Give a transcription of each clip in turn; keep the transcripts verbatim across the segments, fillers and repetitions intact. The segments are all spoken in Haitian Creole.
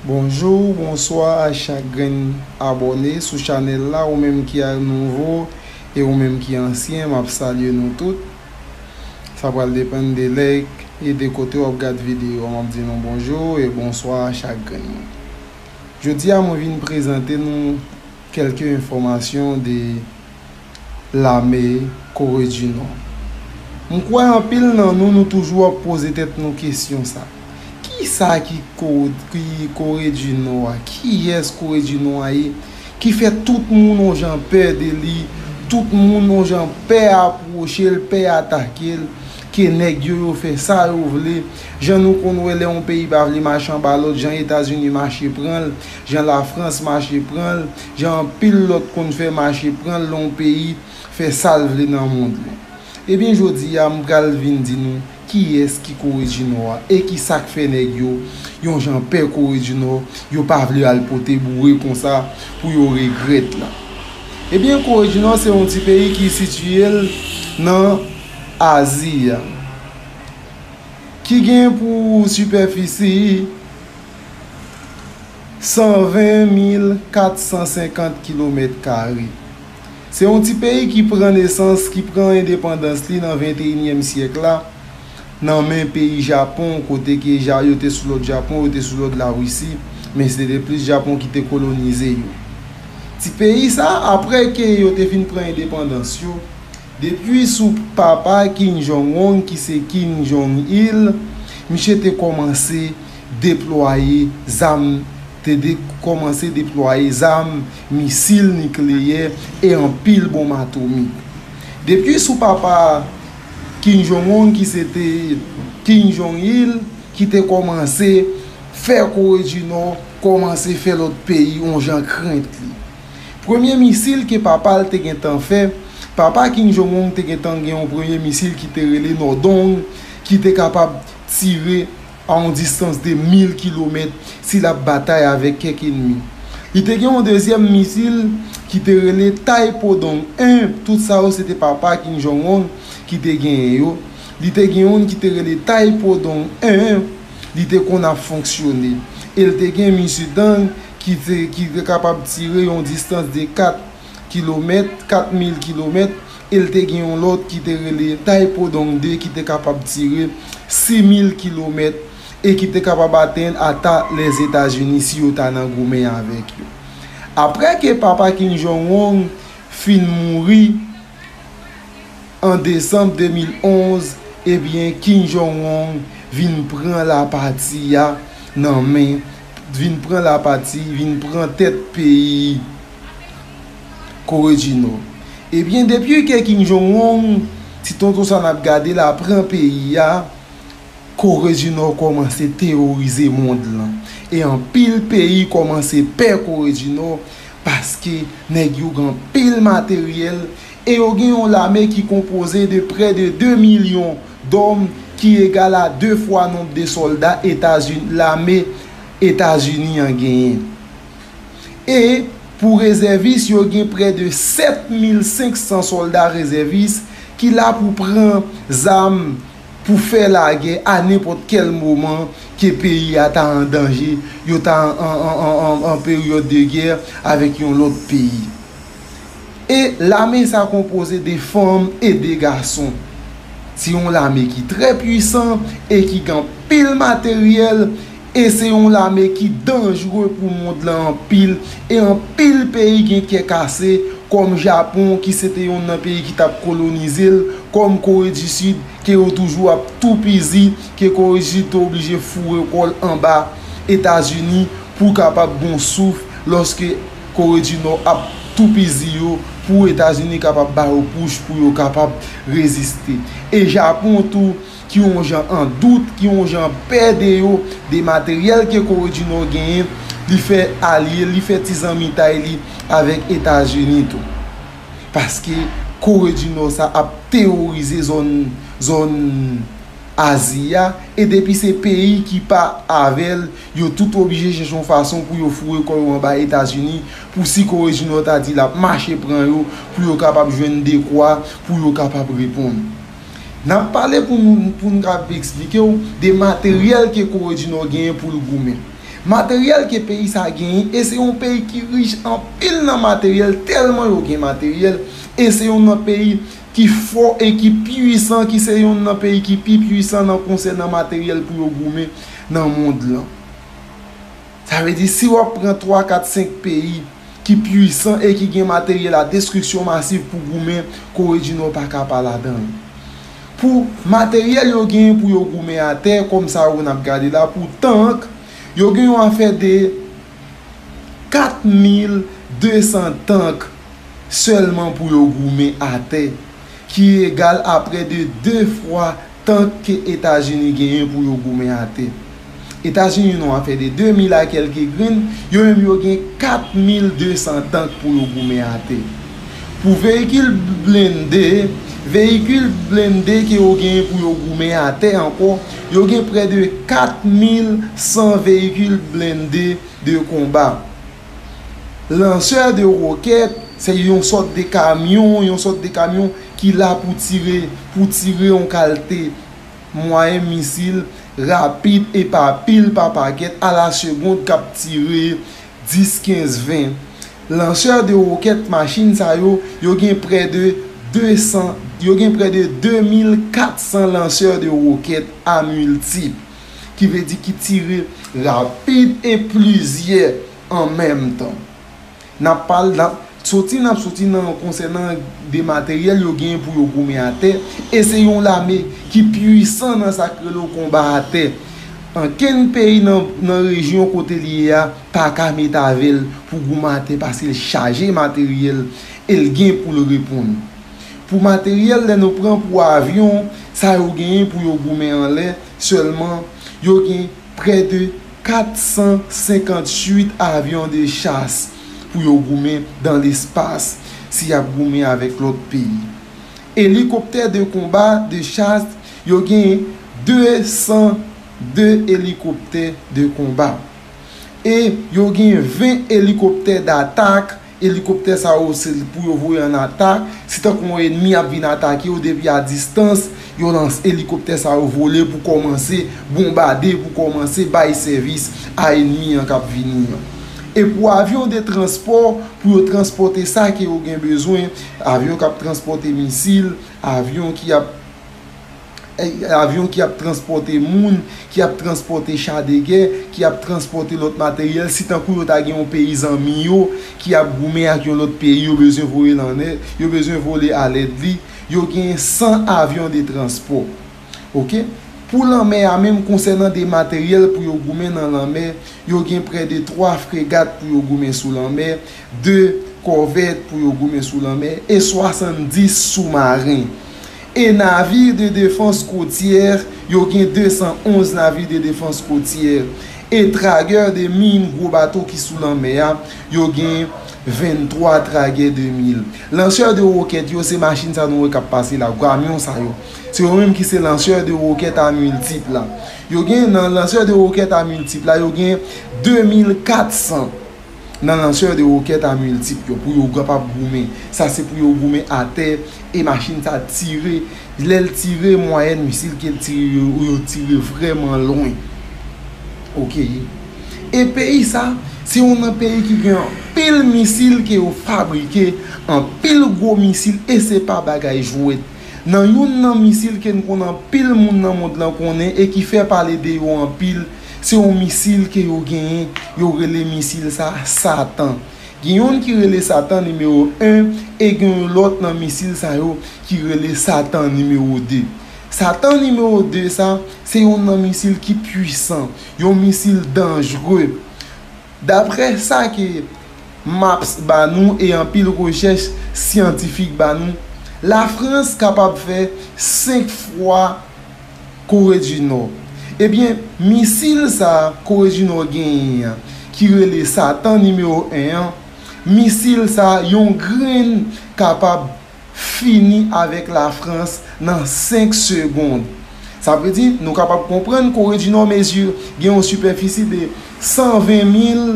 Bonjou, bonswa a chak grenn abòne sou chanèl la, ou menm ki a nouvo e ou menm ki ansyen, m ap salye nou tout. Sa pral depann de lè e de kote w ap gad videyo a. M ap di nou bonjou e bonswa a chak grenn moun. Jodi a, mwen vin prezante nou kèlke enfòmasyon de lame Kore di Nò. M kwè anpil nan nou, nou toujou ap poze tèt nou kesyon sa. Kisa ki Ko-, ki Kore di Nò a? Kiyès Kore di Nò a ye? Ki fè tout moun on jan pè de li, tout moun on jan pè apwoche l, pè atake l, ke nèg yo, yo fè sa yo vle. Jan nou konn wè lè yon peyi pa vle mache anba lòt, jan Etazini mache pran l, jan Lafrans mache pran l, jan anpil lòt konn fè mache pran l lè yon peyi fè sa l vle nan mond lan. Ebyen, jodi a, m pral vin di nou kiyès ki Kore di Nò a e ki sa k fè nèg yo, yon jan pè Kore di Nò, yo pa vle al pote boure konsa pou yo regrèt la. Ebyen, Kore di Nò se yon ti peyi ki sitiye l nan Azi a, ki gen pou sipèfisi san ven mil kat san senkant kilomèt kare. Se yon ti peyi ki pran nesans, ki pran endepandans li nan venteyinyèm syèk la, nan men peyi Japon, kote ke Ja-, yo te sou lòd Japon, yo te sou lòd Larisi, men se te plis Japon ki te kolonize yo. Ti peyi sa, apre ke yo te fin pran endepandans yo, depi sou papa Kim Jong-un, ki se Kim Jong-il, misye te kòmanse deplwaye zam, te de-, kòmanse deplwaye zam, misil nikleyè e anpil bonm atomik. Depi sou papa Kim Jong-un, ki se te Kim Jong-il, ki te kòmanse fè Kore di Nò kòmanse fè lòt peyi on jan krent li. Premye misil ke papa l te gentan fè, papa Kim Jong-un te gentan gen yon premye misil ki te rele Nodong, ki te kapab tire a yon distans de mil kilomèt si l ap batay avèk kèk ènmi. Li te gen yon dezyèm misil ki te rele Taepodong en, tout sa yo se te papa Kim Jong-un ki te genyen yo. Li te gen youn ki te rele Taepodong en, li te konn ap fonksyone. E l te gen Misidang ki te, ki te kapab tire yon distans de kat kilomèt, kat mil kilomèt, e l te gen yon lòt ki te rele Taepodong de ki te kapab tire sis mil kilomèt e ki te kapab atenn ata Lèzetazini si yo ta nan goumen avèk yo. Apre ke papa Kim Jong-un fin mouri an desanm de mil onz, ebyen, Kim Jong-un vin pran lapati a nan men, vin pran lapati, vin pran tèt peyi Kore di Nò. Ebyen, depi ke Kim Jong-un, ti tonton sa n ap gade la, pran peyi a, Kore di Nò kòmanse teworize mond lan. E anpil peyi kòmanse pè Kore di Nò paske nèg yo gen anpil materyèl e yo gen yon lame ki konpoze de prè de de milyon dòm ki egal a de fwa nonb de sòlda Etazini, lame Etazini an genyen. E pou rezèvis, yo gen prè de sèt mil senk san sòlda rezèvis ki la pou pran zam pou fè lagè a nenpòt kèl moman ke peyi a ta an danje, yo ta an, an, an, an, an, an peryòd de gè avèk yon lòt peyi. E lame sa konpoze de fanm e de gason. Se yon lame ki trè pwisan e ki gen anpil materyèl, e se yon lame ki danjre pou mond lan anpil, e anpil peyi gen kè kase, kòm Japon, ki se te yonn nan peyi ki t ap kolonize l, kòm Kore di Sid, ke yo toujou ap toupizi, ke Kore di Sid te oblije foure kò l anba Etazini pou kapab gon souf lòske Kore di Nò ap toupizi yo, pou Etazini kapab ba yo pouch pou yo kapab reziste. E Japon tou, ki yon jan an dout, ki yon jan pè de yo, de materyèl ke Kore di Nò genyen, li fè alye, li fè ti zanmitay li avèk Etazini tou. Paske Kore di Nò sa ap teworize zòn, zòn Azi a, e depi se peyi ki pa avè l, yo tout oblije chèche yon fason pou yo foure kò yo anba Etazini, pou si Kore di Nò ta di l ap mache pran yo, pou yo kapab jwenn dekwa, pou yo kapab reponn. N ap pale pou nou, pou n kapab eksplike w de materyèl ke Kore di Nò genyen pou l goumen. Materyèl ke peyi sa genyen, e se yon peyi ki rich anpil nan materyèl, tèlman yo gen materyèl, e se youn nan peyi ki fò e ki pwisan, ki se youn nan peyi ki pi pwisan nan konsènan materyèl pou yo goumen nan mond lan. Sa vle di, si w ap pran twa, kat, senk peyi ki pwisan e ki gen materyèl a destriksyon masiv pou goumen, Kore di Nò pa ka pa ladan l. Pou materyèl yo genyen pou yo goumen atè, kòm sa yo n ap gade la, pou tank, yo gen yon afè de kat mil de san tank sèlman pou yo goumen atè, ki egal a prè de de fwa tank ke Etazini genyen pou yo goumen atè. Etazini nan afè de de mil a kèlke grenn, yo menm yo gen kat mil de san tank pou yo goumen atè. Pou veyikil blende, veyikil blende ke yo genyen pou yo goumen atè ankò, yo gen prè de kat mil san veyikil blende de konba. Lansè de wokèt, se yon sòt de kamyon, yon sòt de kamyon ki la pou tire, pou tire yon kalite mwayen misil rapid e pa pil, pa pakèt, a la segond k ap tire dis, kenz, ven. Lansè de wokèt, machin sa yo, yo gen prè de de san, yo gen prè de de mil kat san lansè de wokèt a miltip, ki vle di ki tire rapid e plizyè an menm tan. N ap pale, n ap soti, n ap soti nan konsènan de materyèl yo genyen pou yo goumen atè, e se yon lame ki pwisan nan sa k rele konba atè. Ankenn peyi nan, nan rejyon kote li ye a pa ka met avè l pou goumen atè, paske l chaje materyèl e l gen pou l reponn. Pou materyèl, lè nou pran pou avyon, sa yo genyen pou yo goumen anlè sèlman, yo gen prè de kat san senkanntuit avyon de chas pou yo goumen dan lespas si y ap goumen avèk lòt peyi. Elikoptè de konba de chas, yo gen de san de elikoptè de konba. E yo gen ven elikoptè datak. Elikoptè sa yo se pou yo voye an atak. Si tankou yon ènmi ap vin atake yo depi a distans, yo lans elikoptè sa yo vole pou kòmanse bonbade, pou kòmanse bay sèvis a ènmi an k ap vini an. E pou avyon de transpò, pou yo transpòte sa ke yo gen bezwen, avyon k ap transpòte misil, avyon ki ap avyon ki ap transpòte moun, ki ap transpòte cha de gè, ki ap transpòte lòt materyèl, si tankou yo ta gen yon peyi zanmi yo ki ap goumen ak yon lòt peyi, yo bezwen voye l anlè, yo bezwen vole alèd li, yo gen san avyon de transpò. Oke? Pou lanmè a menm, konsènan de materyèl pou yo goumen nan lanmè, yo gen prè de twa fregat pou yo goumen sou lanmè, de kòvèt pou yo goumen sou lanmè e swasanndis soumaren. E navire de defans kotyè, yo gen de san onz navire de defans kotyè. E tragè de min, gwo bato ki sou lanmè a, yo gen venntwa tragè de min. Lansè de wokèt yo, se machin sa nou wè k ap pase la, kamyon sa yo. Se yo menm ki se lansè de wokèt a miltip la. Yo gen nan lansè de wokèt a miltip la, yo gen de mil kat san nan lansè de wokèt a miltip yo pou yo kapab goumen. Sa se pou yo goumen atè e machin sa tire. Lè l tire, mwayèn misil ke l tire yo, yo tire vrèman lwen. Oke. E peyi sa, se youn nan peyi ki gen anpil misil ke yo fabrike, anpil gwo misil, e se pa bagay jwèt. Nan youn nan misil ke n konnen anpil moun nan mond lan konnen e ki fè pale de yo anpil, se yon misil ke yo genyen, yo rele misil sa Satan. Gen youn ki rele Satan nimewo en e gen yon lòt nan misil sa yo ki rele Satan nimewo de. Satan nimewo de sa, se youn nan misil ki pwisan, yon misil danjre. Daprè sa ke maps ba nou e anpil rechèch syantifik ba nou, Lafrans kapab fè senk fwa Kore di Nò. Ebyen, misil sa Kore di Nò genyen an, ki rele Satan nimewo en an, misil sa yon grenn kapab fini avèk Lafrans nan senk segond. Sa vle di, nou kapab konprann Kore di Nò mezi gen yon sipèfisi de san ven mil,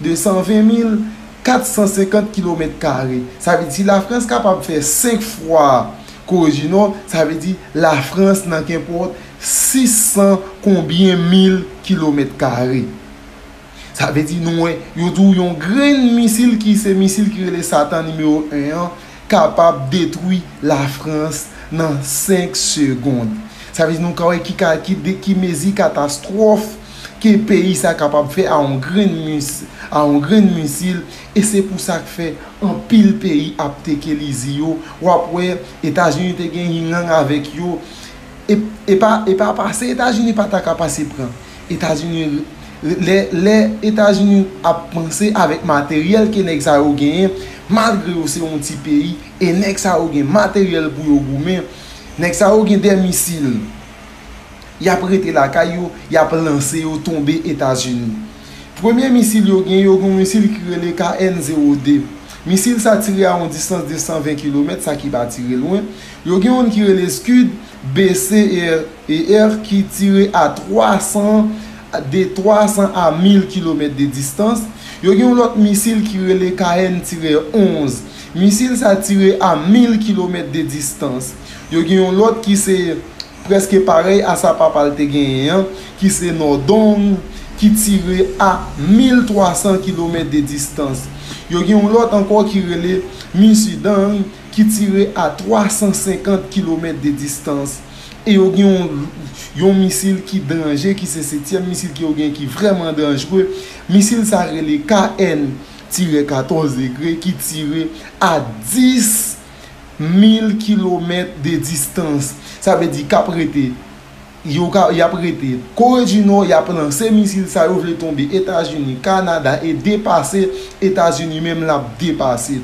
de san ven mil kat san senkant kilomèt kare. Sa vle di, si Lafrans kapab fè senk fwa Kore di Nò, sa vle di Lafrans nan kenpòt sis san konbyen mil kilomèt kare. Sa vle di nou wè, yo di w yon grenn misil ki se misil ki rele Satan nimewo en an, kapab detwi Lafrans nan senk segonn. Sa vle di nou ka wè ki, ka, ki, de, ki mezi katastwòf ke peyi sa kapab fè a yon grenn mis, a yon grenn misil, e se pou sa k fè anpil peyi ap teke lizi yo. W ap wè, Etazini te gen hilang avèk yo. E, e pa, e pa pase Etazini pa ta ka pase pran. Etazini, lè, lè Etazini ap panse avèk materyèl ke nèg sa yo genyen, malgre yo se yon ti peyi, e nèg sa yo gen materyèl pou yo goumen, nèg sa yo gen de misil. Y ap rete lakay yo, y ap lanse yo tonbe Etazini. Premye misil yo gen, yo gen yon misil ki rele K N zewo de. Misil sa tire a yon distans de san ven kilomèt, sa ki pa tire lwen. Yo gen youn ki rele Scud B C R E R ki tire a twa san, de twa san a mil kilomèt de distans. Yo gen yon lòt misil ki rele K N tirè onz. Misil sa tire a mil kilomèt de distans. Yo gen yon lòt ki se prèske parèy a sa papa l te genyen an, ki se Nòdong, ki tire a mil twa san kilomèt de distans. Yo gen yon lòt ankò ki rele Misudang, ki tire a twa san senkant kilomèt de distans. E yo gen yon, yon misil ki danje, ki se setyèm misil ke yo gen ki vrèman danjre. Misil sa rele K N tirè katòz degre, ki tire a dis mil kilomèt de distans. Sa vle di k ap rete, yo ka, y ap rete Kore di Nò, y ap lanse misil sa yo vle tonbe Etazini, Kanada e depase Etazini menm l ap depase.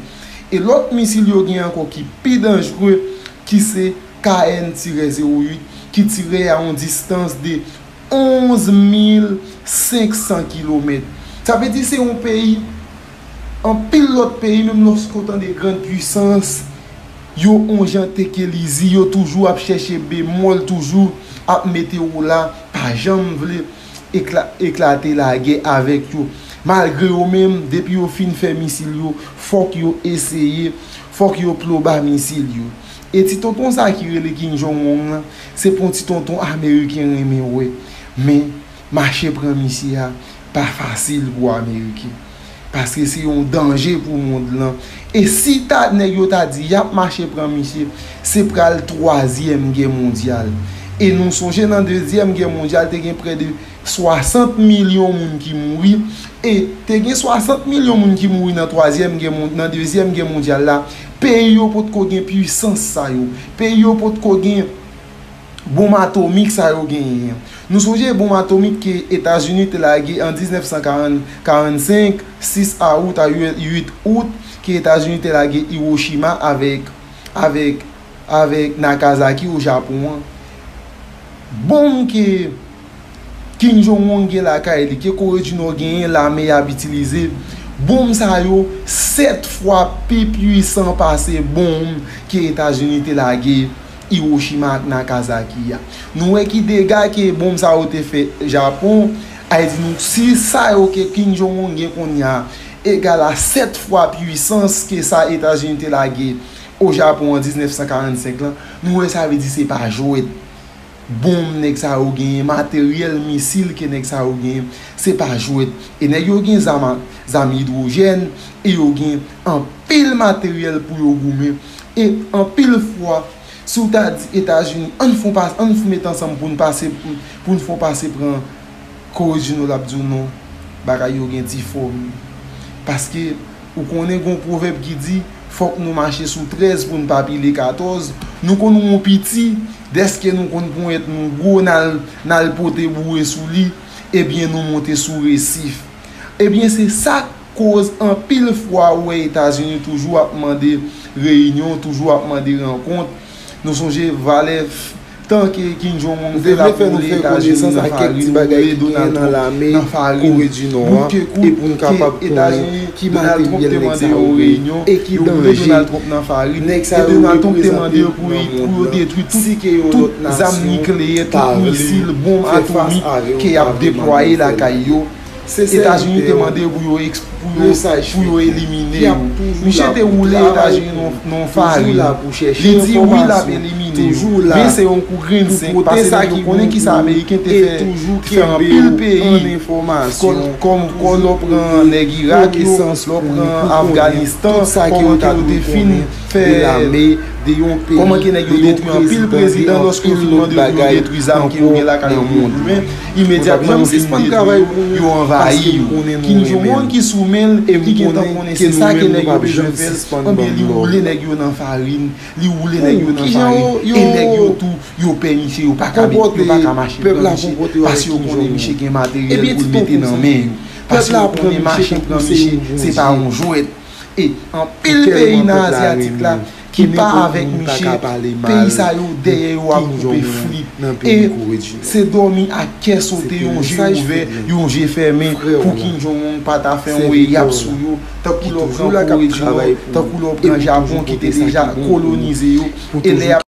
E lòt misil yo gen ankò ki pi danjre, ki se K N tirè zewo uit, ki tire a yon distans de onz mil senk san kilomèt. Sa vle di se yon peyi, anpil lòt peyi, menm lòske w tande grann pwisans, yo on jan teke lizi, yo toujou ap chèche bemòl, toujou ap mete w la, pa janm vle ekla-, eklate lagè avèk yo. Malgre yo menm, depi yo fin fè misil yo, fòk yo eseye, fòk yo ploba misil yo. E ti tonton sa ki rele Kim Jong Un lan, se pa yon ti tonton ameriken renmen wè. Men, mache pran misye a pa fasil pou Ameriken. Paske se yon danje pou mond lan. E si ta, nèg yo ta di y ap mache pran misye, se pral twazyèm gè mondyal. E nou sonje nan dezyèm gè mondyal, te gen prè de swasant milyon moun ki mouri. E te gen swasant milyon moun ki mouri nan twazyèm gè mon-, nan dezyèm gè mondyal la. Peyi yo potko gen pwisans sa yo. Peyi yo potko gen bonm atomik sa yo genyen an. Nou sonje bonm atomik ke Etazini te lage an diznèf san karant, karannsenk, sis a out a uit, uit out, ke Etazini te lage Hiroshima avèk, avèk, avèk Nagasaki o Japon an. Bonm ke Kim Jong Un gen lakay li, ke Kore di Nò genyen, lame y ap itilize, bonm sa yo sèt fwa pi pwisan pase bonm ke Etazini te lage Hiroshima ak Nagasaki a. Nou wè ki dega ke bonm sa yo te fè Japon, a di nou si sa yo ke Kim Jong Un gen kounye a egal a sèt fwa pwisans ke sa Etazini te lage o Japon an diznèf san karannsenk lan, nou wè sa vle di se pa jwèt. Bonm nèg sa yo genyen, materyèl misil ke nèg sa yo genyen, se pa jwèt. E nèg yo gen zam, zam idwojèn, e yo gen anpil materyèl pou yo goumen. E anpil fwa, si w ta di Etazini, ann fon pas-, ann mete ansanm pou n pase, pou n fon pase pran Kore di Nò, l ap di w non, bagay yo gen ti fòm. Paske ou konnen gon pwovèb ki di, fòk nou mache sou trèz pou n pa pile katòz. Nou konn won piti, dèske nou konn ponyèt nou gwo, n al, n al pote boure sou li, ebyen nou monte sou resif. Ebyen se sa k koz anpil fwa ou wè Etazini toujou ap mande reyinyon, toujou ap mande rankont. Nou sonje valè f-, tan ke Kim Jong Un te la pou woule Etazini nan farin, woule Donald Trump nan farin, bout ke kout ke Etazini, Donald Trump te mande yo reyinyon, yo woule Donald Trump nan farin, e Donald Trump te mande yo pou, pou yo detwi tout, tout zam nikleyè, tout misil, bonm atomik ke y ap deplwaye lakay yo. Etazini te mande pou yo pou yo elimine yo. Misye te woule Etazini nan farin. Li di wi, l ap elimine yo. Men se yon kou grenn senk, paske nèg yo konnen kisa Ameriken te fè, te fè anpil peyi. Kòm, kòm, kòm lè w pran nèg Irak, lè w pran Afganistan, kòman ke yo te fin fè, kòman ke nèg yo detwi anpil prezidan, lòske yo fin mande pou yo detwi zam ke yo gen lakay yo pou yo goumen, imedyatman yo fin detwi yo, yo anvayi yo. Kim Jong-un ki sou men l, ki gentan konnen se sa ke nèg yo bezwen fè l, ebyen li woule nèg yo nan farin, li woule nèg yo nan farin, e nèg yo tou, yo pè misye, yo pa ka met, yo pa ka mache pran misye, paske yo konnen misye gen materyèl pou l mete nan men yo, paske yo konnen mache pran misye, se pa yon jwèt. E anpil peyi nan Azyatik la ki pa avèk misye, peyi sa yo dèyè yo ap koupe flit. E se dòmi ak kè sote, yon je ouvè, yon je fèmen, pou Kim Jong-un pa ta fè yon reyap sou yo, tankou lè w pran Kore di Nò, tankou lè w pran Japon ki te deja kolonize yo, e lè y ap